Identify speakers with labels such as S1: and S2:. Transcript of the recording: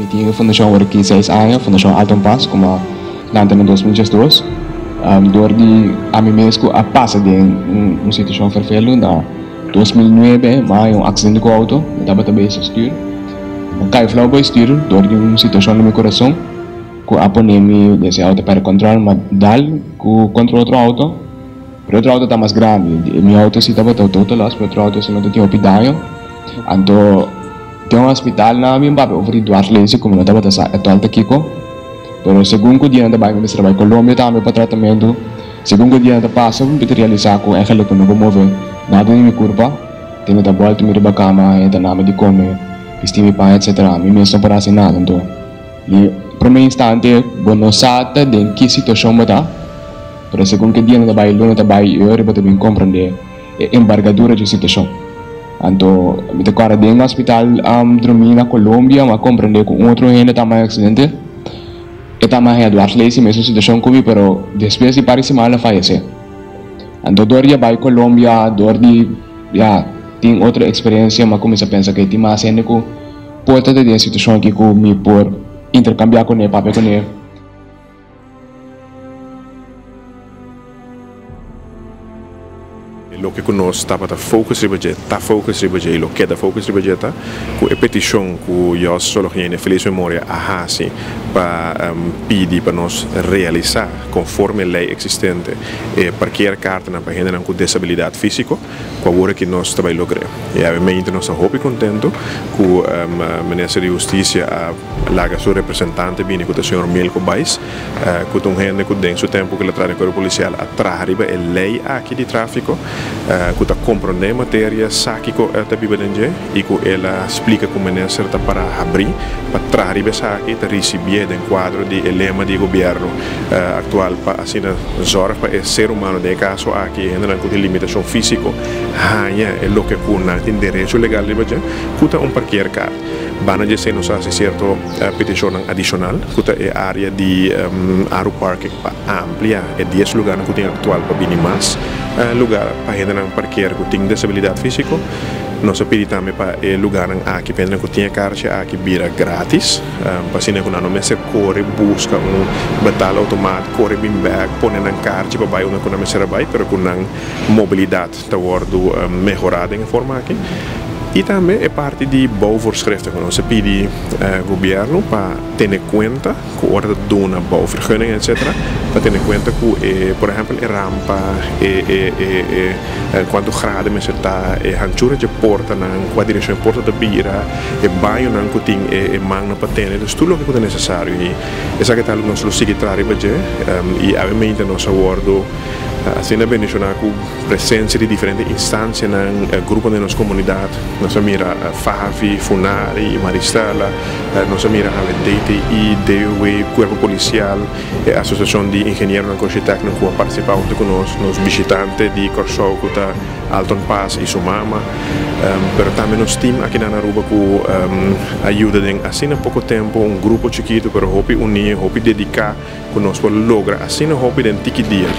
S1: Mi tin e fundashon awor aki seis aña, Fundashon Alton Paas, ku a lanta na 2012 dor di ami mes ku a pasa den un situashon ferfelu. Na 2009 mi a haña un aksidente ku outo, mi tabata bezig stuur, mi a kai flou bai stuur dor di un situashon den mi kurason ku a pone mi den e outo pèrdè kòntròl, mi a dal ku kontra otro outo, pero otro outo ta mas grandi, mi outo si tabata total loss, pero otro outo si no ta tin hopi daño, anto. Den hospital nan a bin papia over di dwarslesie ku mi no tabata sa etòl ta kiko. Pero segun ku dianan ta bai mi mester a bai Colombia tambe pa tratamentu. Segun ku dianan ta pasa mi ta realisá ku eigenlijk mi no por move nada di mi kurpa. Te mi ta bòlta mi riba kama, e ta nami di kome, bisti mi paña etsetera. Mi mes no por hasi nada. Anto di promé instante bo no sa ta den ki situashon bo ta, pero segun ku e dianan ta bai, luna ta bai i ora bo ta bin komprendé e embargadura dje situashon. Anto mi ta kòrda den hospital drumí na Colombia, mi a komprendé ku un otro hende ta haña aksidente. E ta haña dwarslaesie, mesun situashon ku mi, pero despues di par di siman el a fayesé. Anto dor di a bai Colombia, dor di ya tin otro eksperensia, mi a kuminsá pensa ke tin mas hende ku por ta den e situashon aki ku mi por interkambiá kuné, papia kuné.
S2: Loke ku nos tabata focus riba dje, ta focus riba dje i lo keda focus riba dje ta ku e petishon ku Jos Sologene, felis memoria, a hasi pa pidi pa nos realisá konforme lei eksistente e parkeerkaartennan pa hendenan ku desabilidat físiko, ku awor aki nos ta bai logr'é. I awe nos ta hopi kontentu ku Minister di Hustisia a laga su representante bini ku ta señor Milko Baiz, ku ta un hende ku den su tempu ku el a traha den Kuerpo Polisial a traha riba e lei aki di tráfiko, ku ta komprondé e materia, sa kiko ta biba den dje i ku el a splika ku minister ta para habrí pa traha riba esaki, ta risibié den kuadro di e lema di e gobièrnu aktual pa asina zòrg pa e ser humano, den e kaso aki e hendenan ku tin limitashon físiko, haña e loke ku nan tin derecho legal riba dje, ku ta un parkeerkaart. Banda di esei nos a hasi sierto petishonnan adishonal ku ta e área di Aru Parking pa amplia e dies lugarnan ku tin aktual pa bini mas lugar pa hendenan parker ku tin desabilidat físiko. Nos a pidi tambe pa e lugarnan aki pa hendenan ku tin e karchi aki bira grátis pa asina ku nan no mester kore buska un betaalautomaat, kore bin bèk, pone nan karchi pa bai unda ku nan mester a bai pero ku nan mobilidat ta wòrdu mehorá den e forma aki i tambe e parti di bouwvoorschriften ku nos a pidi gobièrnu pa tene kuenta ku ora ta duna bouwvergunning etcetera pa tene kuenta ku e por ehèmpel e rampa e e e kuantu grado mester ta e hanchura dje portanan kua direkshon e porta ta bira e bañonan ku tin e mannan pa tene dus tur loke ku ta nesesario i esaki ta algu nos lo sigui traha riba dje i awe nos a wòrdu Asina bendishoná ku presensia di diferente instansianan, gruponan den nos komunidat. Nos a mira FAVI, Funari, Maristella, nos a mira awe DTI, DOW, Kuerpo Polisial, e Asosiashon di Ingenieronan ku Architektonan ku a partisipá huntu ku nos, nos bishitante di Kòrsou ku ta Alton Paas i su mama, pero tambe nos tim akinan na Aruba ku a yuda den asina poko tempu, un grupo chikitu pero hopi uní, hopi dediká. Ku nos por logra asina hopi den tiki dia.